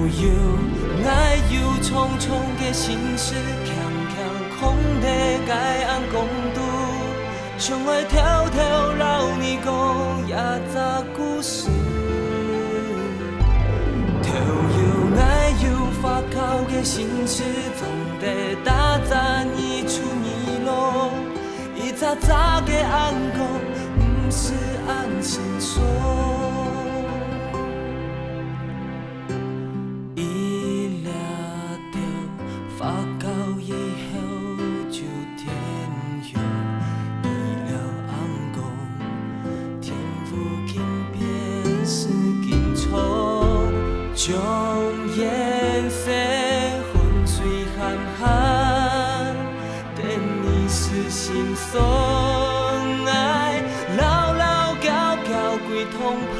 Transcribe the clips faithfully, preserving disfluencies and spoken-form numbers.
有，𠊎有重重个心事，輕輕囥在該暗光肚，想愛偷偷摎你講這隻故事。都有，𠊎有發酵个心事，總得打發你出二路。 一隻隻个暗光，毋使恁清爽。一粒豆發酵以後就天亮，一粒暗光，天父緊變是緊錯，將顏色混水喊喊。 等你死心酸，愛牢牢交交歸同伴，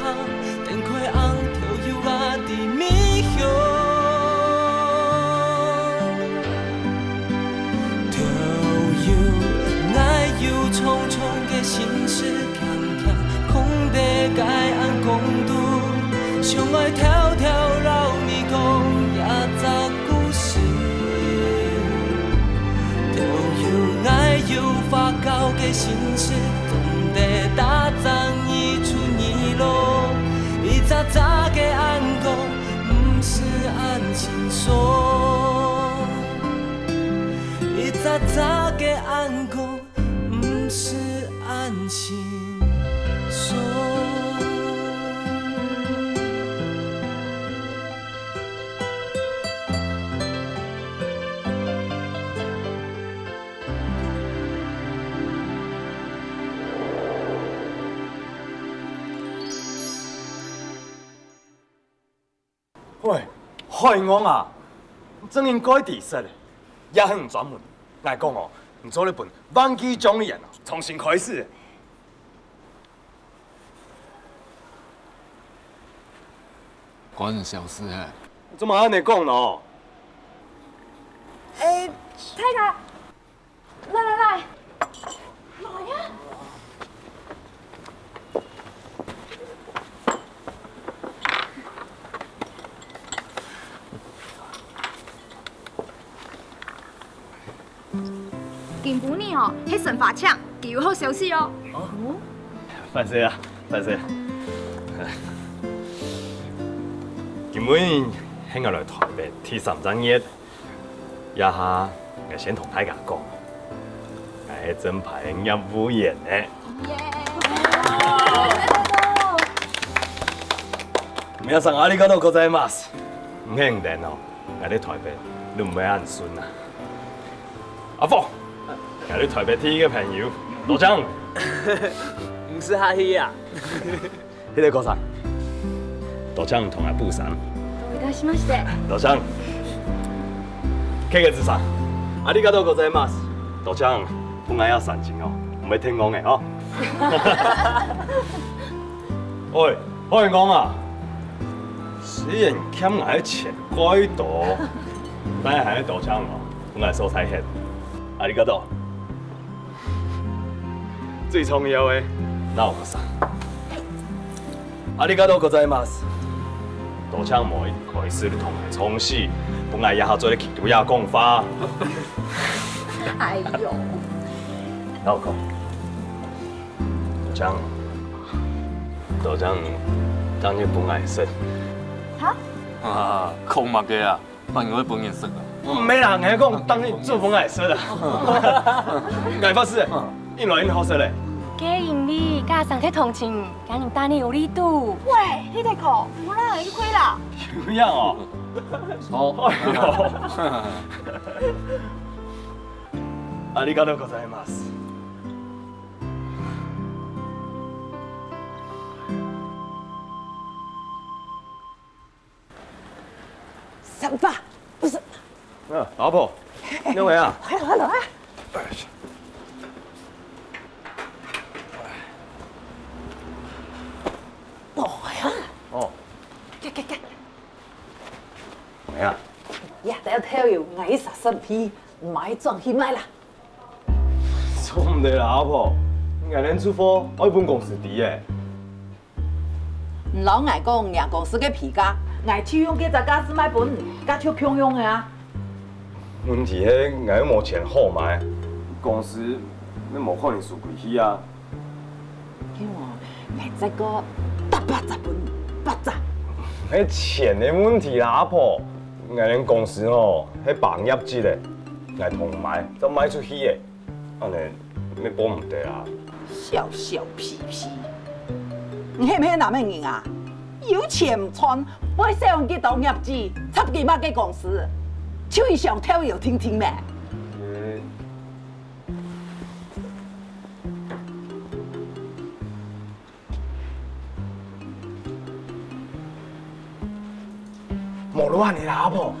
等開紅豆油啊的米香。都有，𠊎有重重个心事，輕輕囥在該暗光肚，想愛偷偷摎你講這隻 故事。都有，𠊎有發酵个心事，總得打發你出二路。一隻隻个暗光，毋使恁清爽。一隻隻个暗光，毋使恁清爽。 喂，海王啊，正經該知識咧，也很專門。𠊎講哦，你做得分萬記獎勵啊，重新開始。 關你小事嘿。做麼恁樣講呢？欸，大家，來來來，來呀！ 今晡日哦，係神花獎，佢有好消息哦。哦？萬歲啊，萬歲！今晡日係𠊎來臺北第三隻月，這下𠊎先同大家講，𠊎係正牌个業務員呢。耶！皆さんありがとうございます。毋係你等哦， 𠊎在臺北都毋會恁順啊。阿福，𠊎在臺北第一个朋友，多謝。毋使客氣啊。這个先生，多謝同𠊎補衫。どういたしまして。多謝。這个先生，ありがとうございます。多謝，分𠊎這三千哦，毋會停工个哦。喂， 海王啊，雖然欠𠊎个錢蓋多，但係還係多謝你哦，分𠊎所在歇。ありがとう。最重要个，那我上。ありがとうございます。多謝無一開始就同𠊎唱戲，分𠊎這下做得企在這講話。哎喲。那我講。 多謝，多謝，當日分𠊎食。哈？啊，講麼个啊？麼人會分人食啊？毋係啦，𠊎講當日做分𠊎食啊。𠊎發誓，一來一好食咧。該因為該生个同情，該人打你有力度。喂，你太過，無啦，你虧啦。有影哦。哦。哎喲。ありがとうございます。 三八，不是。啊，阿婆，你好啊。來了，來了啊。來啊。哦。給，給，給。來啊。呀，等下頭有，𠊎一下生氣，買轉去賣啦。 做毋得啦，阿婆，𠊎等出貨愛分公司知个。你摎𠊎講若公司个皮價， ，𠊎就用該隻價數賣分你，該就共樣个啊。問題係𠊎又無錢好賣。公司又無可能收歸去啊。係無，𠊎再過八隻分你，八隻。係錢个問題啦，阿婆。𠊎等公司吼係把業績个，𠊎同賣，正賣出去个。 恁呢，乜保毋得啊！小小屁屁，你係毋係南美人啊？有錢毋賺，會少幾多業績，插佢麼个公司？就係想跳油定定咩？無就恁呢啦，阿婆。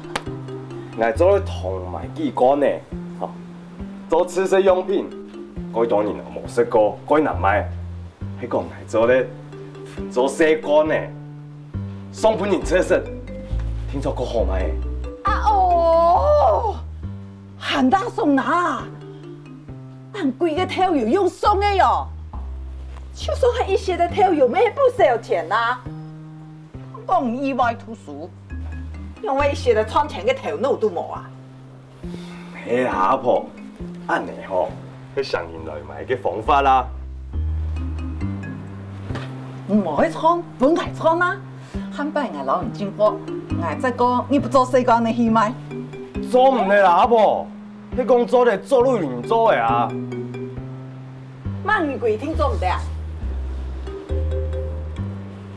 𠊎做得同賣幾罐呢，吼，做試食樣品，蓋多人無食過，蓋難賣。係講𠊎做得分做四罐呢，送分人試食，定著較好賣。啊哦，還打算拿！恁貴个豆油用送个喲，就算係一息个豆油，乜係不少錢啊！ 講你意外讀書，仰會一息仔賺錢个頭腦都無啊？係啦，阿婆，恁呢吼，係省人來買个方法啦。毋好去賺，分𠊎賺啊！下擺𠊎摎你進貨，𠊎再過你做四罐个去賣。做毋得啦，阿婆，係講做得做就有人做个啊。 麼人規定做毋得啊？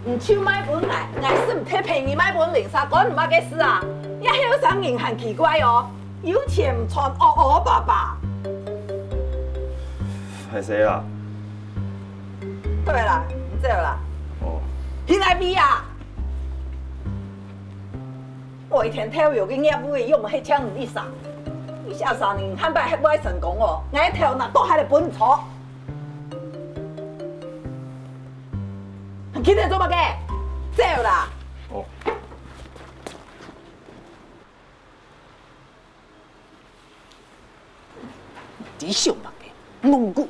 你就賣分𠊎，𠊎使毋得陪你賣分鄰舍，關你麼个事啊？這後生人還奇怪哦，有錢毋賺，惡惡巴巴。歹勢啊。對啦，你走啦。哦。去哪位啊？ 每天豆油个業務又毋係淨你一儕，你這儕人下擺係毋會成功哦，𠊎个頭拿刀下來分你鋤。今天做麼个？走啦！哦。你想麼个？蒙古。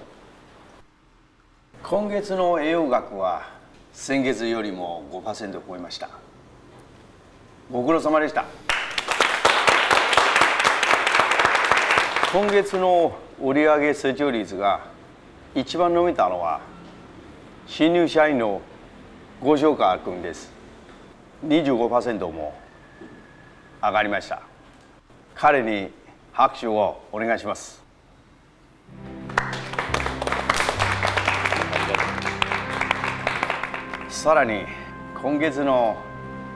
今月の英語学は先月よりもごパーセント増えました。ご苦労様でした。今月の売上成長率が一番伸びたのは新入社員の五条川君です。にじゅうごパーセントも上がりました。彼に拍手をお願いします。 さらに、今月の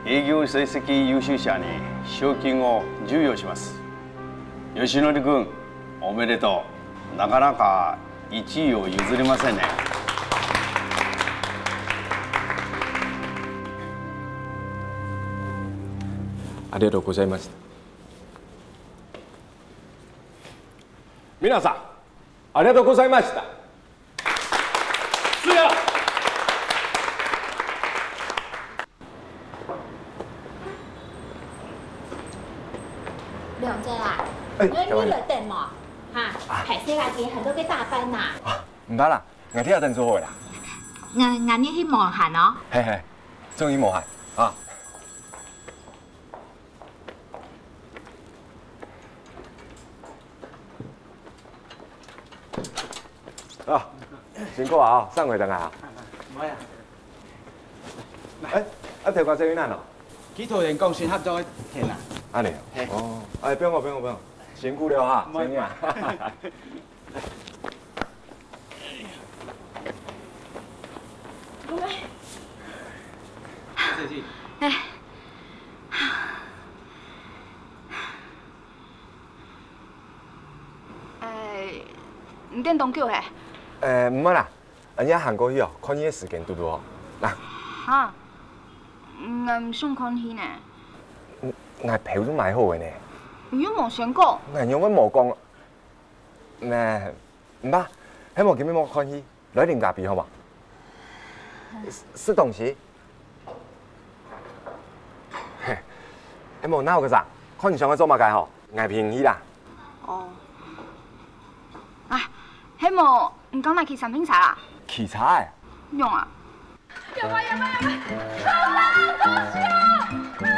営業成績優秀者に賞金を授与します。吉典君、おめでとう。なかなか一位を譲れませんね。ありがとうございます。皆さん、ありがとうございました。 是啊。梁姐啊，哎，你，小妹。你來等無？哈，啊。歹勢啦，今日還在該打扮呢。啊，毋怕啦，𠊎佇這等就好啦。𠊎，𠊎入去無閒哦。嘿嘿，正經無閒啊。 啊，辛苦啊，上回等啊。毋會啊。哎，啊，頭家這位哪哦？佢同人講新合作个天啊。恁呢哦。嘿。哦，哎，不用了，不用了，不用了，辛苦了哈，毋會。真的啊。哎。 哎，你等當久嘿？呃，毋會啦，恁樣行過去哦，看你个時間堵堵好。來。哈，𠊎毋想看戲呢。𠊎票都買好个呢。你又無先講。𠊎仰會無講？咩，毋怕，係無今日無看戲，來啉咖啡好無？食東西。嘿，係無，哪有个啥？看你想愛做麼个吼？ 𠊎陪你去啦。哦。啊，係無，你講來騎三輪車啦？騎車仔？用啊。有啊，有啊，有啊！好啦，好笑！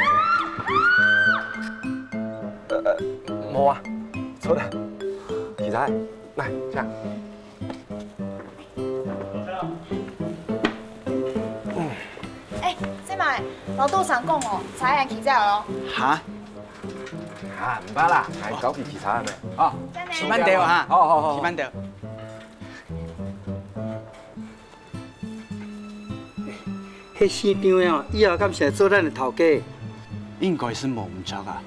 好啊，出來，起來，來，請。哎，這擺，老杜常講哦，才還起早哦。哈？啊，毋怕啦，還高級起茶咩？哦，真的？慢兜哈，好好好，慢兜。 該姓張个哦，以後敢係做咱个頭家？應該係無毋著啊。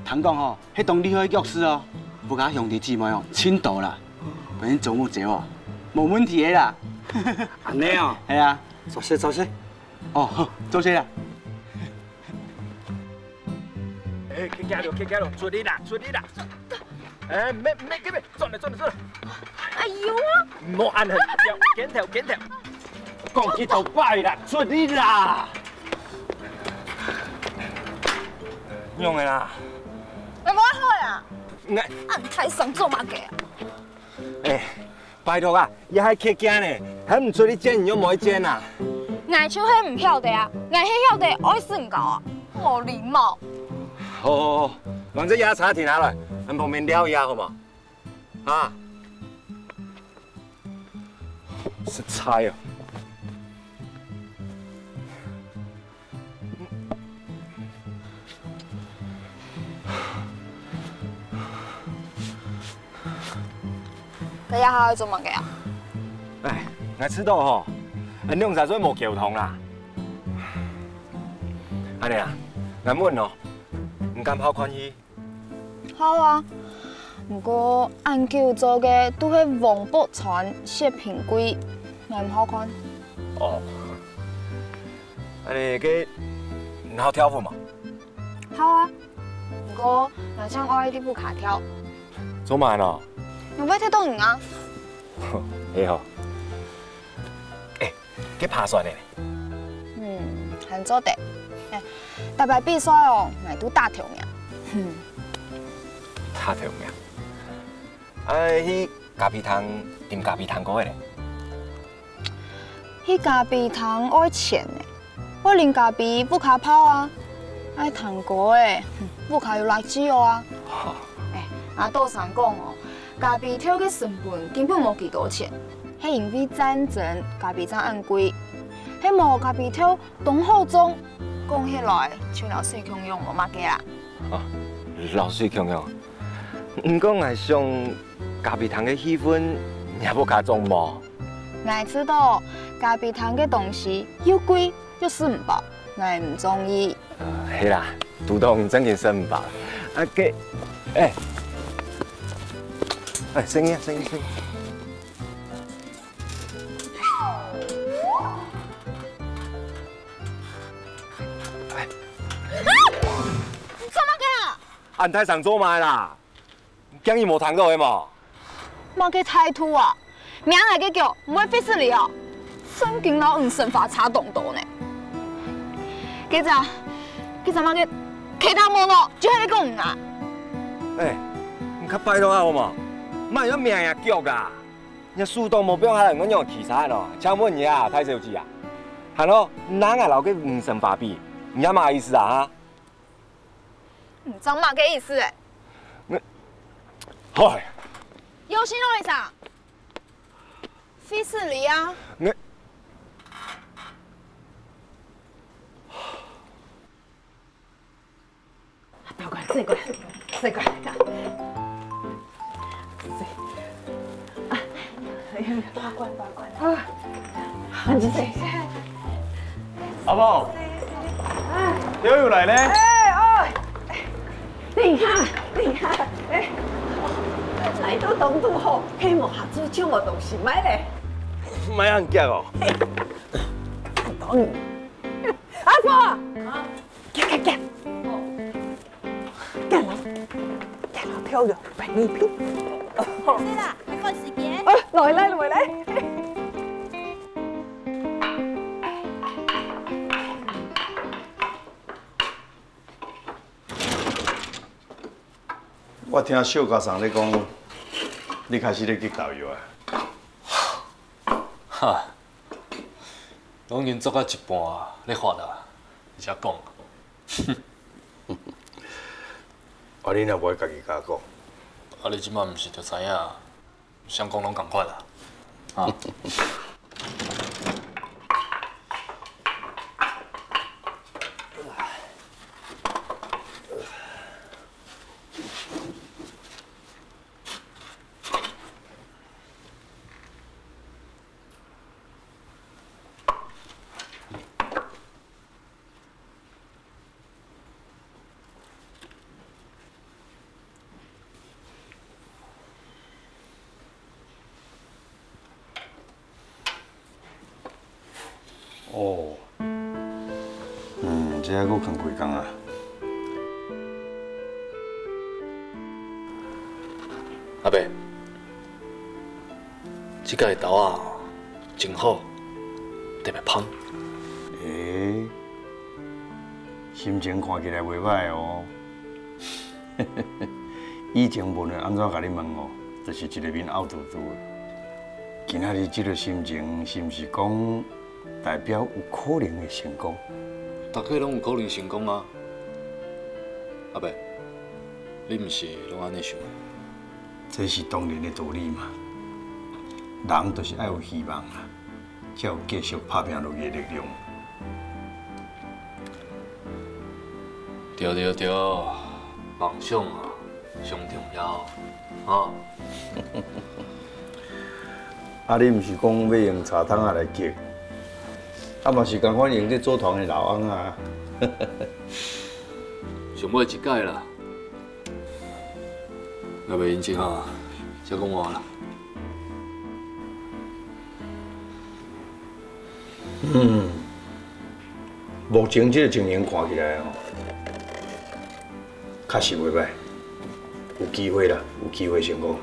聽講吼，該當厲害个腳師哦，屋下兄弟姊妹哦，盡多啦。分𠊎招募招哦，無問題个啦。恁呢哦？係啊。做事做事。哦，好，做事啦。 哎，去行路，去行路，出力啦，出力啦！哎，免免，去免，轉來，轉來，轉來！哎喲！莫恁狠，肩頭，肩頭！講幾多擺啦，出力啦！用个啦！哎，我好呀！你恁大聲做麼个啊？哎， 拜託啊，這下係客家呢，還毋出去剪，你又無愛剪啊？𠊎就係毋曉得啊，𠊎係曉得愛身教啊，無禮貌。好好好，反正這茶停下來，恁方便尞一下好無？啊？實在哦。 該這下愛做麼个啊？哎，𠊎知道吼，恁樣就做無溝通啦。恁呢啊，𠊎問哦，你敢泡看戲？好啊，毋過恁久做个都係王寶釧、薛平貴，𠊎毋好看。哦，恁呢該你好跳舞無？好啊， 毋過，𠊎想愛在屋下跳。做麼个呢？𠊎會踢著人啊。係吼。哎，該扒船呢？嗯，還做得。哎，逐擺比賽哦，𠊎都打頭名。哼。打頭名？哎，去咖啡廳，啉咖啡糖果个咧。 去咖啡廳愛錢呢，愛啉咖啡屋下泡啊，愛糖果仔，屋下有來自由啊。哎，𠊎多想講哦，咖啡豆个成本根本無幾多錢，係因為戰爭咖啡正恁貴，係無咖啡豆當好種，講起來就摎水共樣無麼个啊。哦，摎水共樣。毋過𠊎想咖啡廳个氣氛，你也無較重無？ 𠊎知道，咖啡廳个東西又貴又食毋飽，𠊎毋中意。呃，係啦，堵著正經食毋飽。啊，該，哎，哎，細義，細義，細義。哎。啊！你做麼个啊？恁大聲做麼个啦？ 今日無聽著个無？麼个態度啊？摸𠊎个腳毋會fit死你哦？正經摎吳生發差當多呢。該隻，該隻麼个K大毛哦，就係你講啊？哎，你較拜託下好無？莫用摸若腳啊！若手當無放下來，𠊎仰企儕呢？請問你啊，大小姐啊，還好，拿𠊎摎該吳生發比，你這麼意思啊？哈？ 你正麼个意思欸？你，嗨！有心咯，醫生。費事你啊！你，倒過來，這過來，這過來。這，啊，大罐，大罐。啊，很謝謝。 阿寶，哎，又來呢？哎，哦，等一下，等一下，哎，來到當堵好，該無合作就無東西賣咧。賣恁遽哦？嘿，當然。阿寶，啊，遽，遽，遽。 遽來，遽來，漂亮，分你品。係啦，還趕時間。啊，來，來，來，來。我聽秀家桑咧講，你開始咧去郊遊啊？哈，攏運作到一半咧發啊，你才講。啊，你哪毋愛家己共我講？啊，你這馬毋是就知影啊？ 想講攏仝款啦。啊。哦，嗯，這還閣囥幾工啊？阿伯，這个豆仔真好，特別芳。欸，心情看起來袂歹哦。 以前無論按怎共你問哦，就是一个面漚嘟嘟的。今仔日這个心情，是毋是講代表有可能會成功？逐个攏有可能成功啊。阿伯，你毋是攏按呢想的？這是當然的道理嘛。人就是愛有希望啊。 才有繼續拍拚落去的力量。對對對，夢想啊，上重要，吼。啊，你毋是講欲用茶湯仔來激，啊嘛是仝款用這做糖的老翁啊。上尾一改啦，若袂用這下，才講我啦。 嗯，目前這个情形看起來吼，確實袂歹，有機會啦，有機會成功。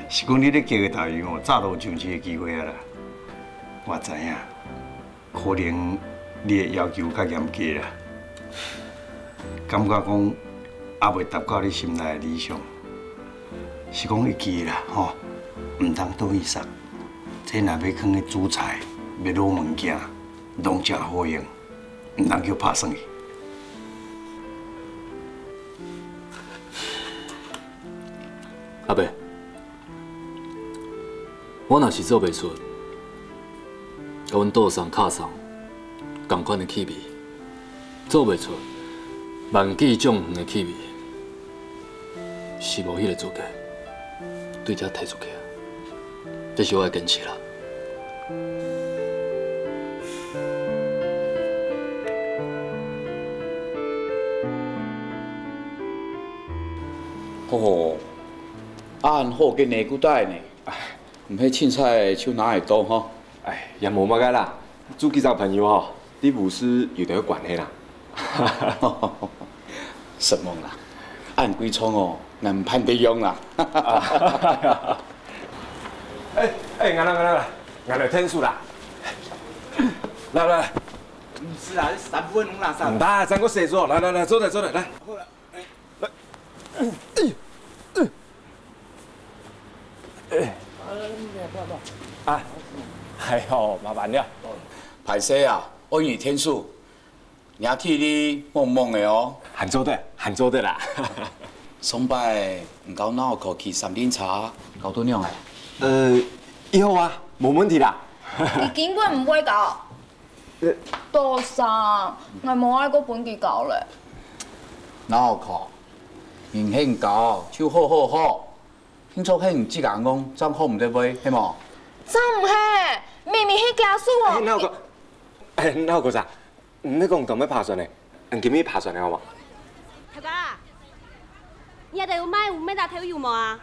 是講你咧激个豆油吼，早就上市的機會啊啦。我知影，可能你的要求較嚴格啦，感覺講猶未達到你心內的理想。 是講會記得啦，吼，毋通倒去捒。這若欲囥去煮菜，欲滷物件，攏真好用，毋通叫拍損去。阿伯，我若是做袂出，佮阮倒送、卡送仝款的氣味，做袂出萬記醬園的氣味。 是無彼个資格對遮提出去啊。這是我的堅持啦。吼吼，恁好个呢，古代呢，毋係凊彩就拿會到吼。哎，也無麼个啦，做幾隻朋友吼， 你毋係有兜關係啦？什麼啦？恁貴重哦，𠊎毋盼得用啦。哎哎，𠊎來，𠊎來，𠊎來𢯭手啦。來來來。毋係啦，你三分鐘啦，三。毋得，再過洗手，來來來，坐來坐來，來。好啦。 啊，哎喲，麻煩了。歹勢啊，愛你𢯭手，若體力猛猛个哦。還做得，還做得啦。上擺你佮鬧科騎三輪車，搞到仰仔？呃，以後啊，無問題啦。佢根本毋會搞。 多桑，𠊎無愛過分佢搞咧。哪有可能？人肯搞就好好好，聽說肯自家講，正好毋得會，係無？正毋係，明明係家屬哦。哎，哪有可，哎，哪有可能？你講當欲扒蒜呢？俺今日扒蒜呢，好無？大哥，你這兜有賣有賣大頭油無啊？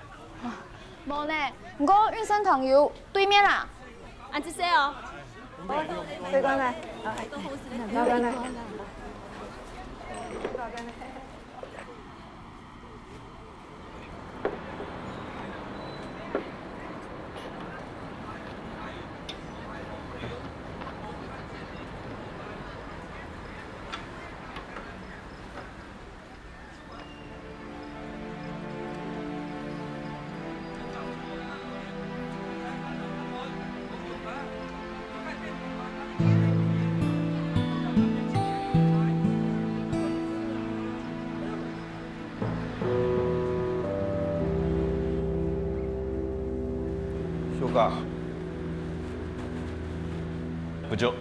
無呢，毋過運生堂有對面啊。恁仔細哦。 水管來，水管來。か。部長。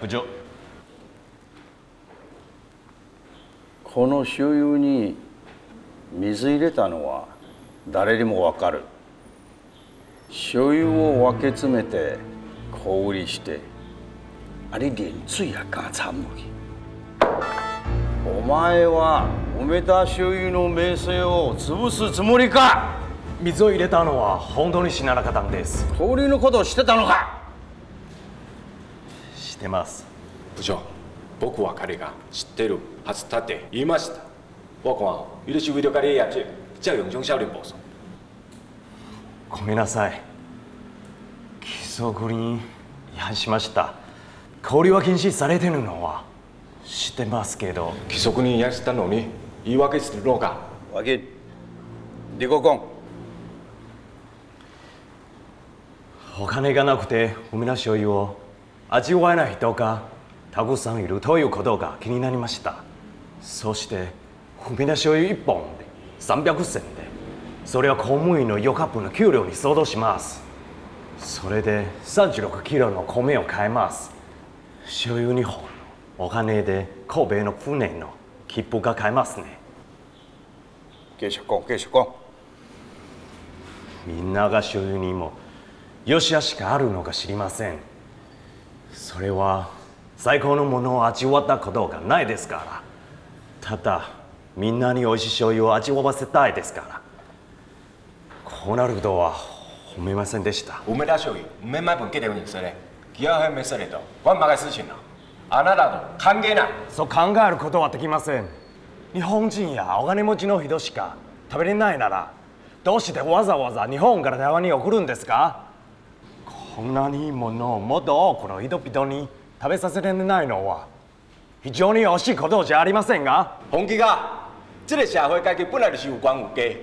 部長。この醤油に水入れたのは誰でもわかる。 醤油を分け詰めて小売りして、あれ連水也敢参無去。お前は梅田醤油の名声を潰すつもりか？水を入れたのは本当に知らなかったんです。小売りのことを知ってたのか？知ってます。部長、僕は彼が知ってるはずだって言いました。我看，伊就收伊就家己个業績，才用上少林步數。 ごめんなさい。規則に違反しました。小売りは禁止されてるのは知ってますけど。規則に違反したのに言い訳するのか？わけ、リココン。お金がなくて梅田醤油を味わえない人がたくさんいるということが気になりました。そして、梅田醤油一本でさんびゃくせんで、それは公務員のよんカップの給料に相当します。それでさんじゅうろくキロの米を買えます。醤油に本のお金で神戸の船の切符が買えますね。 繼續講、繼續講。みんなが醤油にも良し悪しがあるのか知りません。それは最高のものを味わったことがないですから。ただ、みんなに美味しい醤油を味わわせたいですから。こうなるとは思いませんでした。梅田商品、梅买本给留人说嘞，其他还没说嘞都，我马个事情了。あなたと関係ない。そう考えることはできません。日本人やお金持ちの人しか食べれないなら、どうしてわざわざ日本から台湾に送るんですか？こんなにいいものをもっと多くの人々に食べさせられないのは、非常に惜しいことじゃありませんか？本気か？这个社会階级本来就是有官有低，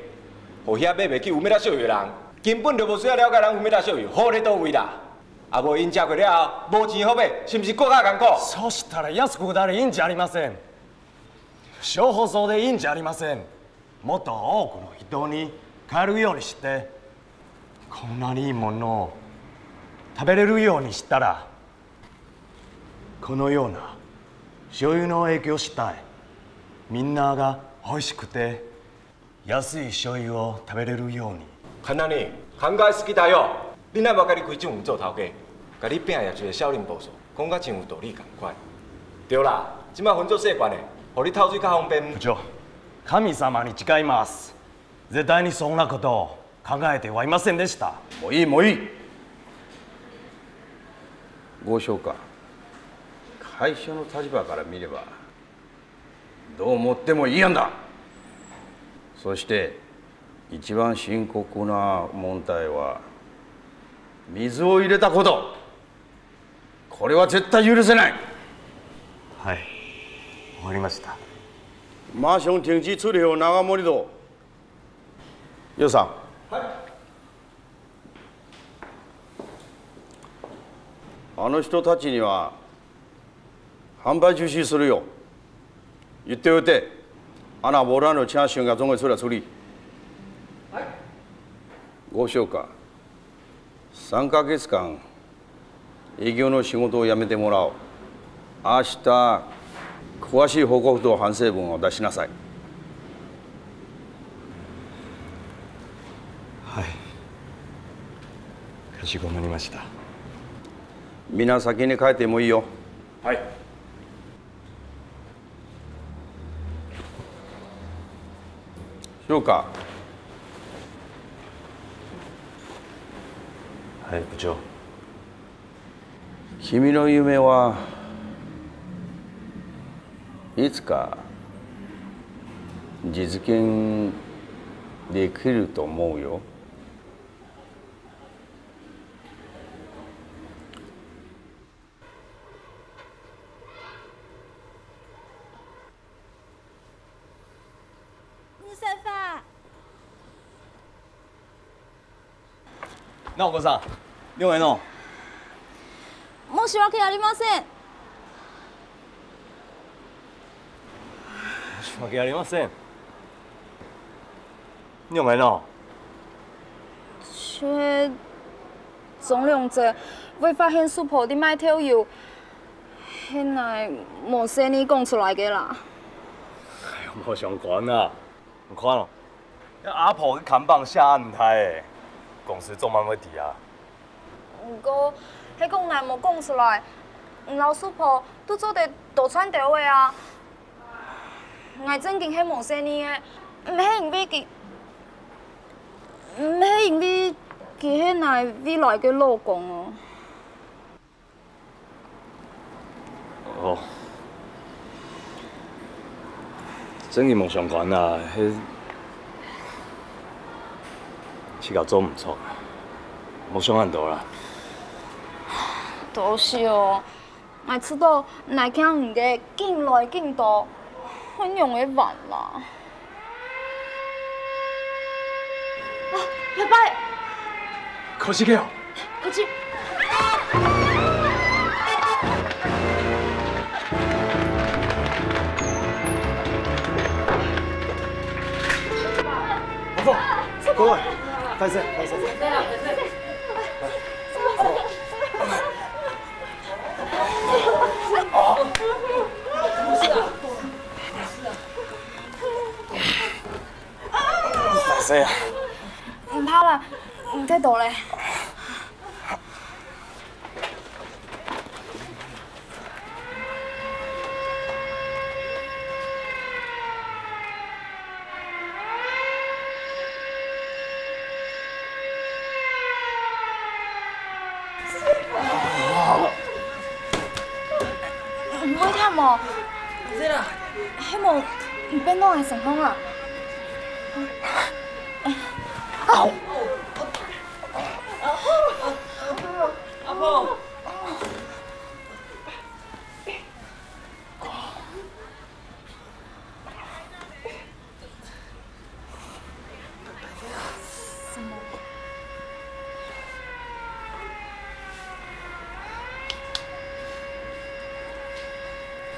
予遐买袂起梅田商品的人，根本就无需要了解人梅田商品好在佗位啦。啊，无因食过了后，无钱好买，是毋是更加艱苦？そしたら安くなれいいんじゃありません。少放送でいいんじゃありません。もっと多くの人に買えるようにして、こんなにいいものを食べれるようにしたら、このような醤油の影響をしたい。みんなが美味しくて安い醤油を食べれるように。看啊你，考えすぎたよ。你哪無家己开厂做头家，家己拚業績个少林步数，講甲真有道理共款。对啦，即摆分做細罐的，予你透水较方便。部長、神様に誓います。 絶対にそんなことを考えてはいませんでした。もういい、もういい。豪商か、会社の立場から見れば、どう思ってもいい案だ。そして、一番深刻な問題は、水を入れたこと。これは絶対許せない。はい、わかりました。马上停止处理長森と。 予算。はい。あの人たちには、販売中止するよ。言っておいて、あのボラのチャーシューがどんどんそれはそれ。はい。豪商か、三ヶ月間、 営業の仕事を辞めてもらおう。明日、詳しい報告と反省文を出しなさい。はい。かしこまりました。みんな先に帰ってもいいよ。はい。 そうか。はい、部長。君の夢は、いつか実現できると思うよ。沙發。那我上，你有人哦？申し訳ありません。申し訳ありません。你有人哦？這前兩日，會發現叔婆在賣豆油，係𠊎無細義講出來个啦。哎喲，無相干啊！ 你看哦，這阿婆个看板寫恁大个，公司早慢會知啊。毋過，係講𠊎無講出來，你摎叔婆都做得多賺兜仔啊。𠊎正經係無細義个，毋係因為佢，毋係因為佢係𠊎未來个老公哦。 哦，正經無相干啊，係自家做毋著，無想恁多啦。都係哦，𠊎知道𠊎驚你个緊來緊多，仰般會還啦。 啊，拜拜。可惜个哦。可惜。阿鳳，過來，歹勢，歹勢。阿鳳。 歹勢啊。毋怕啦，你忒多咧。毋會痛無？毋使啦。係無，你變到還成功啊？阿婆。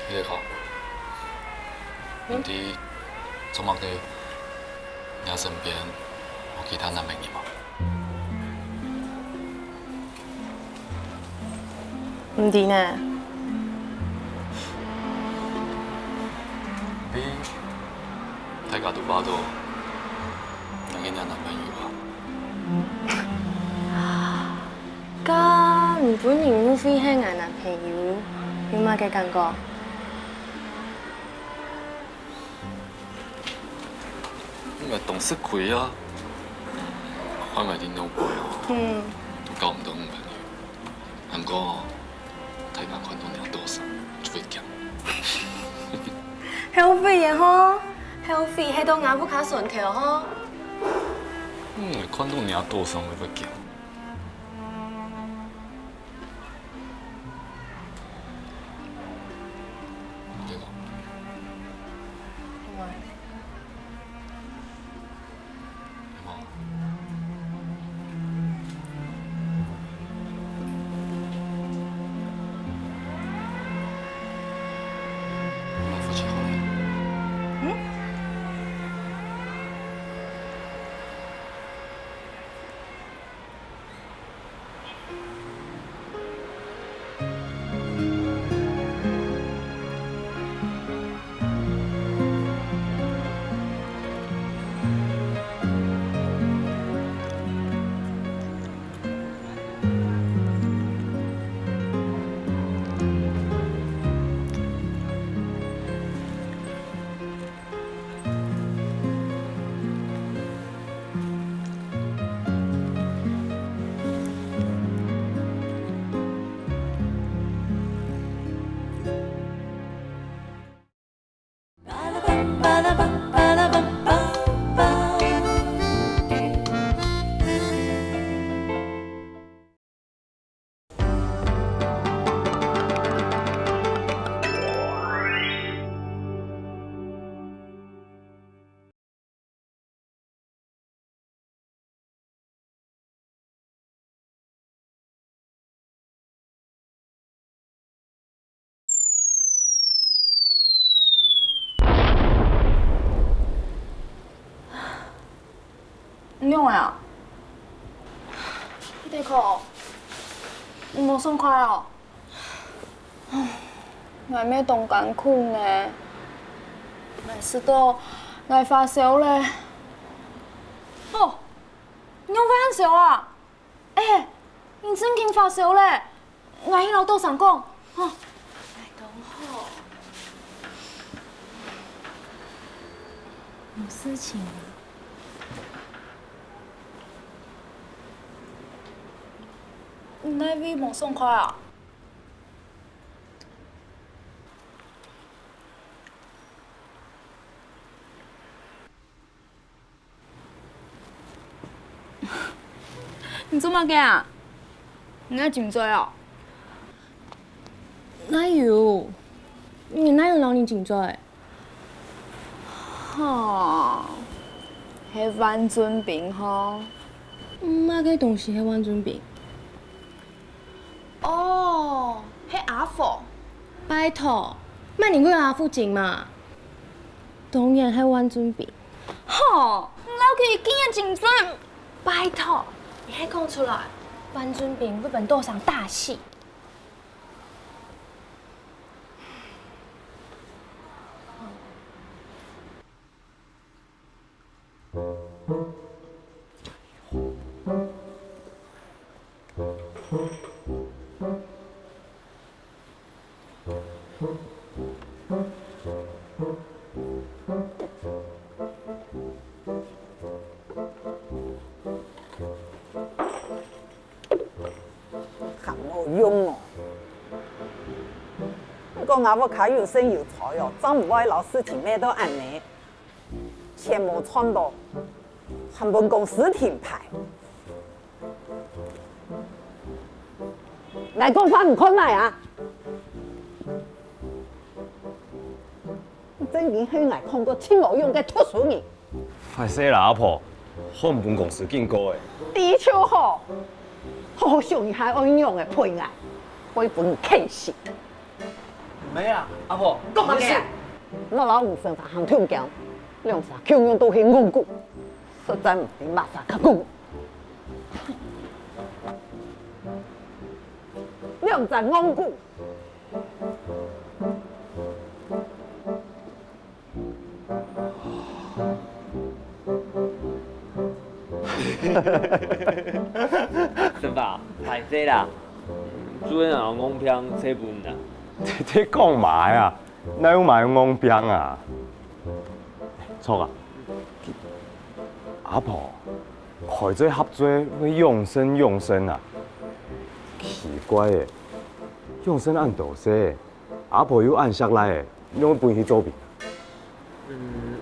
你好，你知做麼个你身邊無其他男朋友嗎？ 毋知呢。你大家都話到，你个男朋友啊？該毋分人誤會係𠊎男朋友，有麼个感覺？ 你當食虧啊！看𠊎个腦背哦，嗯，都交毋到女朋友。毋過，大家看到若多儕，就會驚。後悔个吼，後悔係到吾屋下船頭吼。嗯，看到若多儕會驚。仰仔啊？你得哭，你無爽快哦？𠊎乜當艱苦呢。𠊎試著𠊎發燒咧。哦，你仰會恁燒啊？ 欸，你正經發燒咧！𠊎去摎多桑講，吼。𠊎當好。無事情啊？你哪位無爽快啊？ 你做麼个啊？你愛緊嘴哦？哪有？你哪有摎你緊嘴？吼，係萬俊斌吼。麼个東西係萬俊斌？ 哦，係阿福。拜託，麼人會有阿福精嘛？當然係萬俊斌。吼，你摎佢竟然緊嘴！拜託，你還講出來，萬俊斌會分多桑打死。 還無用哦！你講𠊎屋下有身有財哦，正毋會摎事情惹到恁呢。錢無賺到，還分公司停牌。𠊎講話你看哪啊？你正經係𠊎看過盡無用个讀書人。 壞勢啦，阿婆，好毋分公司警告欸。知就好，好好想一下愛仰仔賠𠊎，會分你譴死。毋係啊，阿婆，講麼个啊？𠊎摎吳先生行通姦，兩儕共樣都係戇牯，實在毋知麼儕較戇。兩儕戇牯。 先生，壞勢啦，主任啊，戇病，切分啊。你在講麼个啊？哪有麼个戇病啊？著啊，阿婆，開嘴合嘴會養生養生啊？奇怪欸，養生恁多事， 阿婆又恁惜倈仔，仰會分佢做兵啊？嗯，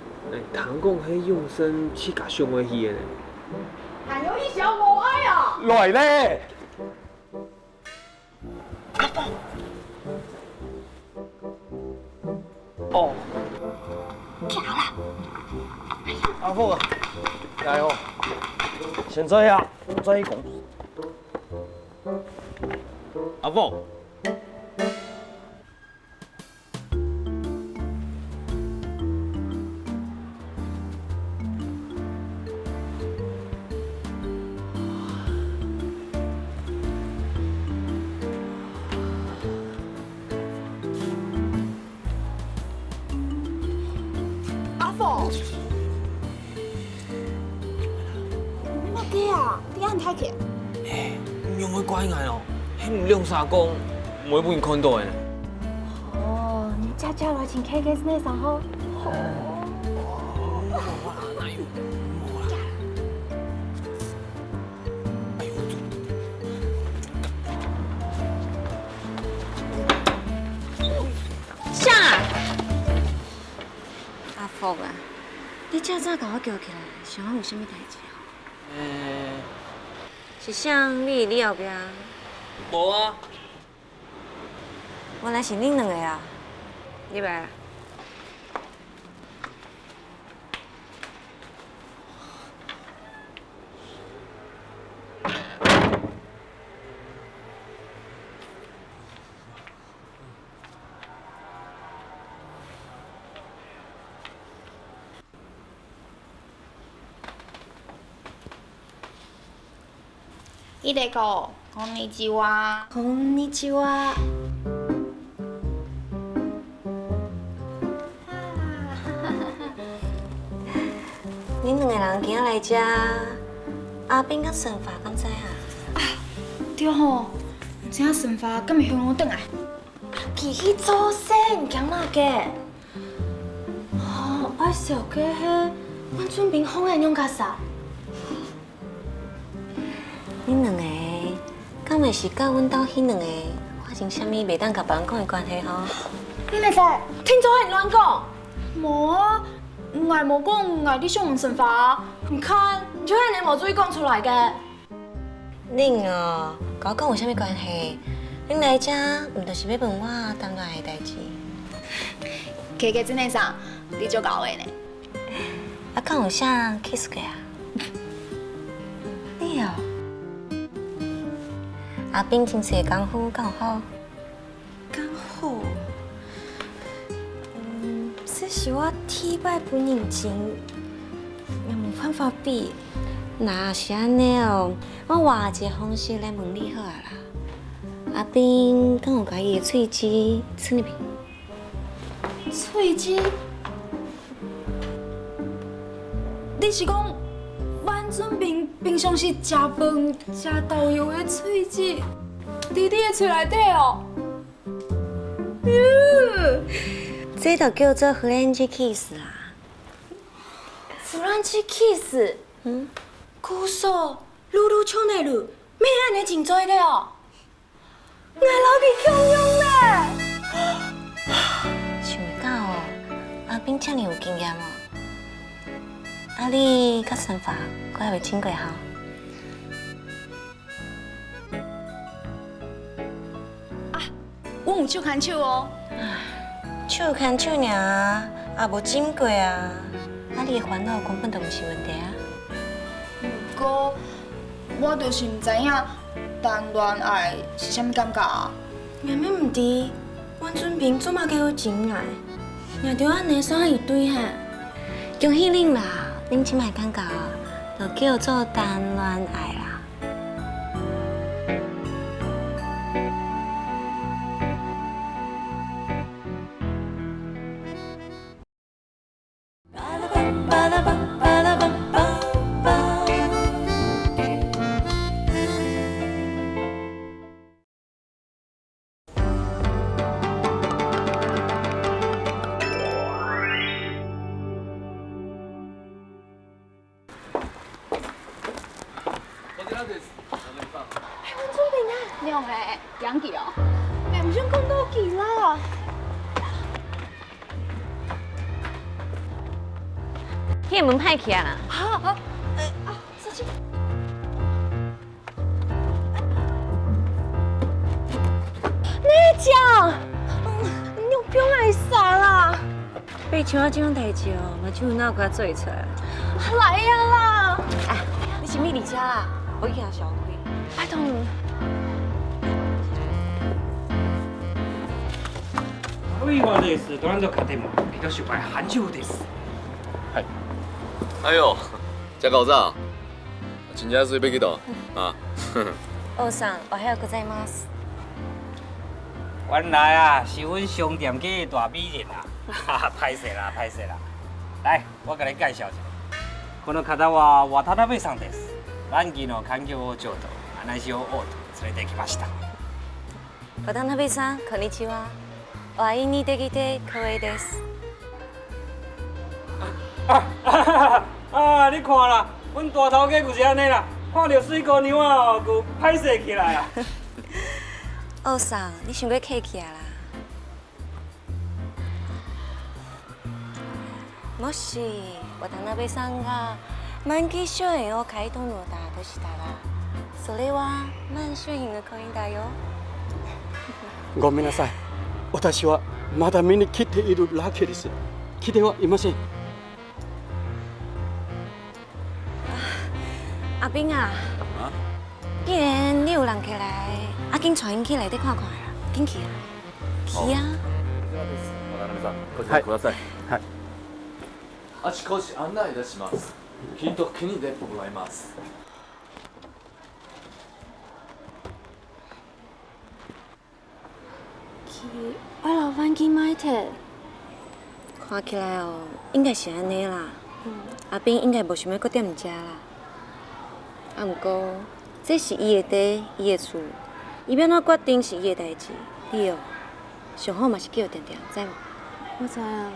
聽講係永生自家想愛去个呢。還有一小無愛啊！來咧！阿鳳！哦。行啦！阿鳳啊，來哦，先坐下，再講。阿鳳！ 阿鳳，麼个啊？你恁大件？欸，你仰會怪𠊎哦？係你兩儕講，毋會分人看到个呢。哦，你姐姐來尋K K呢，然後。哦。無啦，哪有？無啦。哎喲，啥？ 阿福啊，你遮早共我噭起來，想愛有啥物代誌哦？欸，是啥人佇你後壁？無啊。原來是恁兩个啊！入來啊。いでこ、こんにちは。こんにちは。你兩个人今仔來遮，阿斌佮順發敢在啊？啊，對吼，毋知順發敢會向我轉來？佢去做事，你驚麼个？哦，愛笑个係阮俊斌放个娘家啥？ 你兩个，敢會是佮阮兜彼兩个發生啥物袂當佮別人講个關係吼？你兩个，聽眾愛亂講。無啊，𠊎無講𠊎咧想順發啊。你看，你就恁呢無注意講出來个。恁哦，佮我講有啥物關係？恁來遮，毋就是欲問我談戀愛个代誌？K K真个啥？你足𠢕个呢。 啊，敢有啥kiss過啊？你哦。阿斌真濟功夫，敢有好？敢好？嗯，這是我第一擺分人情，也無辦法比。若是恁呢哦，我換一个方式來問你好啊啦。阿斌，敢有佮伊个喙舌伸入去？ 喙舌？你是講阮俊斌平常時食飯、食豆油个喙舌，佇你个喙內底哦？呃，這就叫做French kiss啦。French kiss？嗯？Questo l'ulteriore，乜恁呢真做得哦？ 𠊎摎佢共樣呢。想袂到哦，阿斌遮爾有經驗哦。啊，你佮順發，閣猶未親過吼？啊，阮有手牽手哦。手牽手爾，也無親過啊。啊，你个煩惱根本就毋是問題啊。毋過， 我就是毋知影談戀愛是啥物感覺啊。𠊎乜毋知，阮俊斌做麼个會親𠊎？𠊎兜恁呢算係一對哈？恭喜恁啦，恁這擺感覺就叫做談戀愛啦。哎，阮俊斌啊！你仰會驚佢哦？哎，毋想講到佢啦。彼門歹開啊啦。啊，啊，呃，啊，小心。 你講，嗯，你有放愛啥啦？被像這種代誌哦，嘛就有哪有法做出來。來啊啦！哎，你是咪佇遮啊？我去行小鬼。拜託你。はい、私です。どうぞ勝手も。人芝居繁盛です。はい。哎喲，真古早。 真正是欲去佗啊？王さん、おはようございます。原來啊，是阮商店个大美人啊！哈哈，歹勢啦，歹勢啦。來，我共你介紹一下。この方は渡辺さんです。南極の環境をちょうど話をおうと連れてきました。 渡辺さん、こんにちは。お会いにできて光栄です。あ、啊，啊，你看啦，阮大頭家就是按呢啦，看著媠姑娘啊，就歹勢起來啊。王さん，你傷過客氣啊啦。もし、渡辺さんが南極商園を買い取るのだとしたら、それはマン商品の行為だよ。ごめんなさい。私はまだ見に来ているだけです。来てはいません。阿斌啊，啊？既然你有人客來，啊，緊帶𪜶去內底看看啦，緊去啊！ 去啊。渡辺さん、こちらください。はい。あちこち案内いたします。きっと気に入ってもらえます。愛摎玩具賣忒？看起來哦，應該是恁呢啦。嗯。阿斌應該無想欲閣踮遮啦。啊，毋過，這是伊个地，伊个厝，伊欲按怎決定是伊个代誌，你哦，上好嘛是叫定定，知無？我知啊。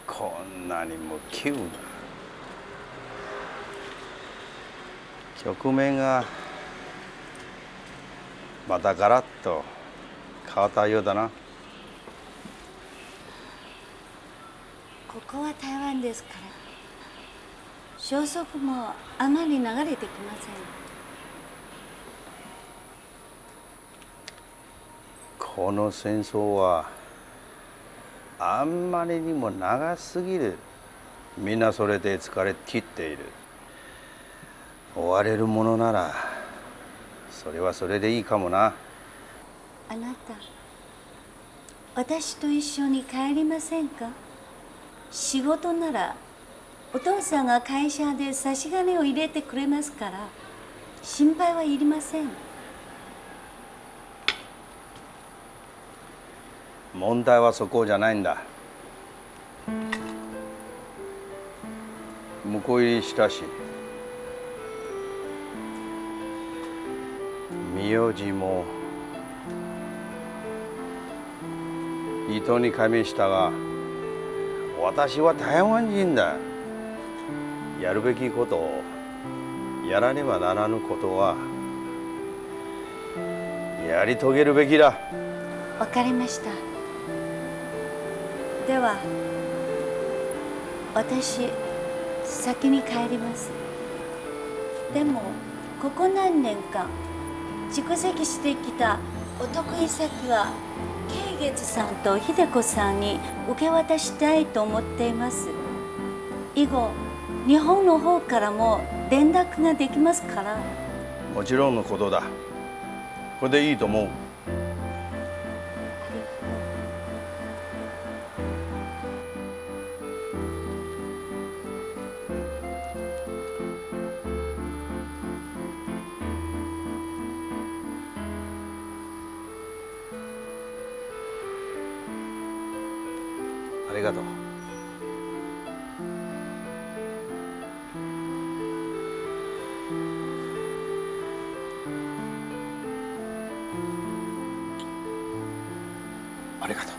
こんなにも急な。局面がまたガラッと変わったようだな。ここは台湾ですから、消息もあまり流れてきません。 この戦争はあんまりにも長すぎる。みんなそれで疲れ切っている。終われるものなら、それはそれでいいかもな。あなた、私と一緒に帰りませんか？仕事なら お父さんが会社で差し金を入れてくれますから、心配はいりません。問題はそこじゃないんだ。婿入りしたし、名字も 人に改名したが、私は台湾人だ。やるべきことをやらねばならぬことは、やり遂げるべきだ。わかりました。では、私、先に帰ります。でも、 ここ何年か、蓄積してきたお得意先は、慶月さんと秀子さんに受け渡したいと思っています。以後、日本の方からも連絡ができますから。もちろんのことだ。これでいいと思う。 ありがとう。 ありがとう。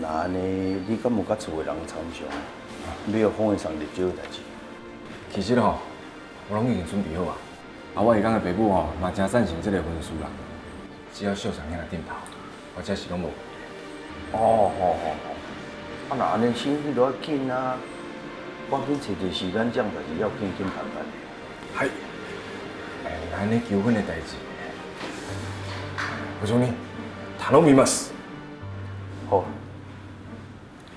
若恁呢，你敢有佮厝个人參詳，欲予風月さん入籍个代誌？其實吼，我攏已經準備好啊。啊，我會當个爸母吼，嘛真贊成這个婚事啦。只要秀才兄來點頭，我這是攏無問題。哦，好好好。啊，若恁呢先去就要緊啊，我緊揣一个時間，這項代誌要緊緊辦辦。 嗨，哎，恁呢求婚个代誌，我祝你，たのみます。好，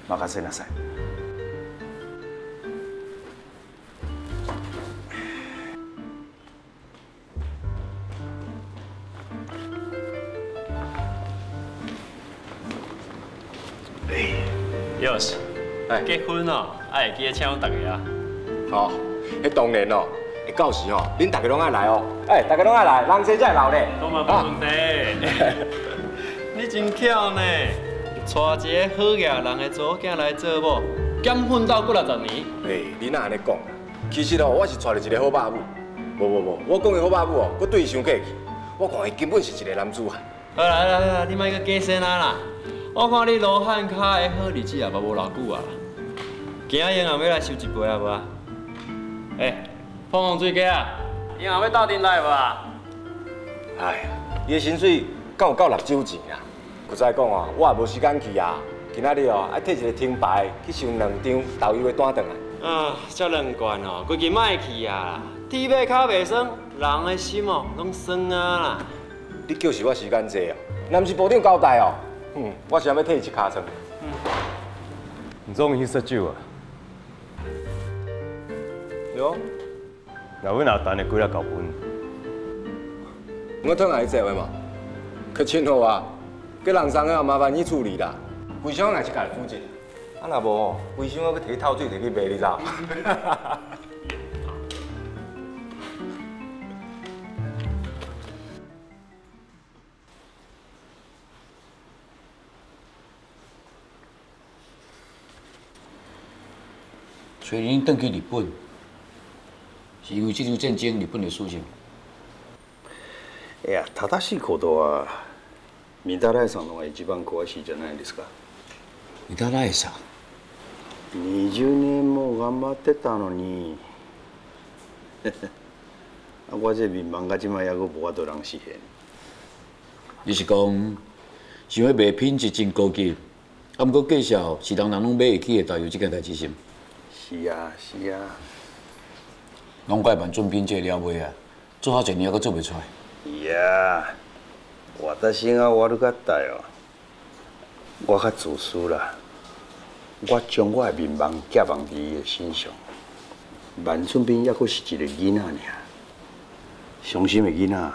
任せなさい。 よし。哎。結婚哦，愛會記得請大家啊。好，彼當然咯。欸，到時吼，恁大家攏愛來哦。欸，大家攏愛來，人生才會留咧。當然無問題。啊。你真巧呢，娶一个好額人的查某囝來做某，兼奮鬥幾若十年。欸，你哪恁呢講啊？其實哦，我是娶著一个好爸母。無無無，我講的好爸母哦，閣對伊傷客氣。我看伊根本是一个男子漢。 好啦好啦好啦，你莫閣假仙仔啦！我看你羅漢跤的好日子也無偌久啊啦。今仔日銀行欲來收一筆啊無啊？欸，膨風水雞啊，銀行欲鬥陣來無啊？哎呀，你个薪水敢有夠納酒錢啊？ 古早講哦，我也無時間去啊。今仔日哦，愛提一个停牌去收兩張豆油的單轉來。啊，遮難關哦，規氣莫去啊！鐵馬跤袂痠，人的心哦，攏痠啊啦。你叫是我時間濟哦，若毋是部長交代哦，哼，我是欲替伊拭尻川。你終於去啉酒啊？對哦。 若阮阿丹的幾粒交分。我討人借的嘛，較清楚啊。該人送的麻煩你處理啦。歸箱若是家己負責，啊若無，歸箱我去提透水提去賣你知？所以恁轉去日本，是因為這場戰爭日本的事情？いや、正しいことは、御手洗さんの方が一番詳しいじゃないですか。御手洗さん？二十年も頑張ってたのに。啊，我這面板到這馬猶閣無法度人實現。你是講，想要賣品質真高級， 啊，毋過價數是人人攏買會起的豆油這件代誌是毋？是啊，是啊。攏怪萬俊斌這个了尾啊，做遐濟年猶閣做袂出來。いや、私が悪かったよ。我較自私啦。我將我的面板寄望佇伊的身上。萬俊斌猶閣是一个囡仔爾，傷心的囡仔。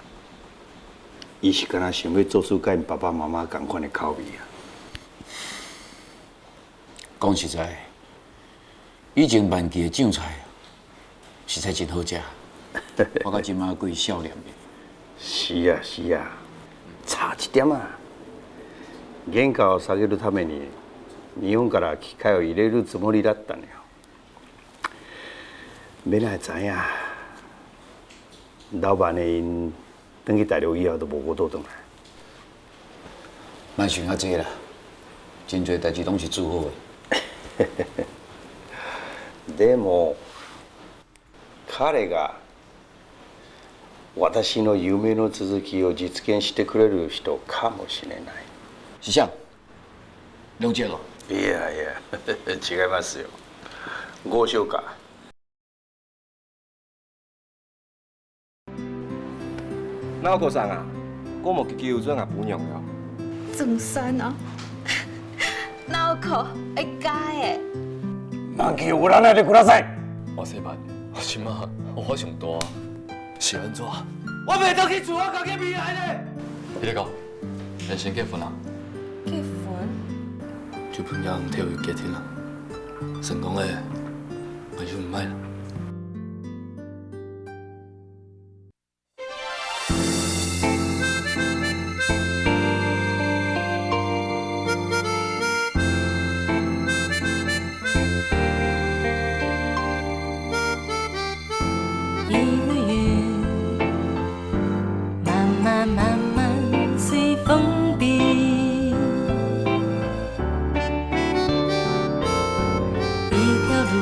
伊是敢若想要做出佮𪜶爸爸媽媽仝款的口味啊。講實在，以前萬記的醬菜，實在真好食。我到這馬猶閣會數念咧。是啊，是啊，差一點啊。原稿下げるために、日本から機械を入れるつもりだったのよ。 未來知影，老闆的𪜶轉去大陸以後都無法度轉來。莫想遐濟啦，真濟代誌攏是做好的。でも、彼が私の夢の続きを実現してくれる人かもしれない。是啥？梁姐哦？いやいや、違いますよ。豪商か。 直子さん啊，我無結結有做若餔娘了。總算哦，直子會嫁誒。万記を占いでください。我細妹，我這馬我上大，是安怎？我袂當去厝，我家己未來咧。你咧講，咱先結婚啊？結婚？就憑這樣就有決定了，成功誒，那就毋愛了。 一个月，慢慢慢慢随风飞。一条路，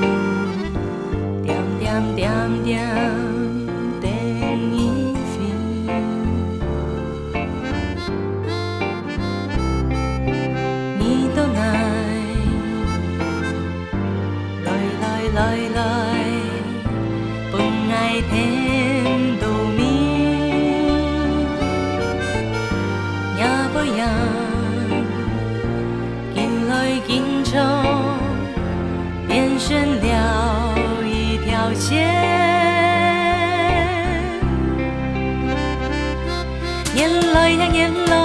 点点点点等你飞。你到哪？ 來來來來，分𠊎添堵味。若無影，緊來緊衝，變成了一條線。年來呀年來，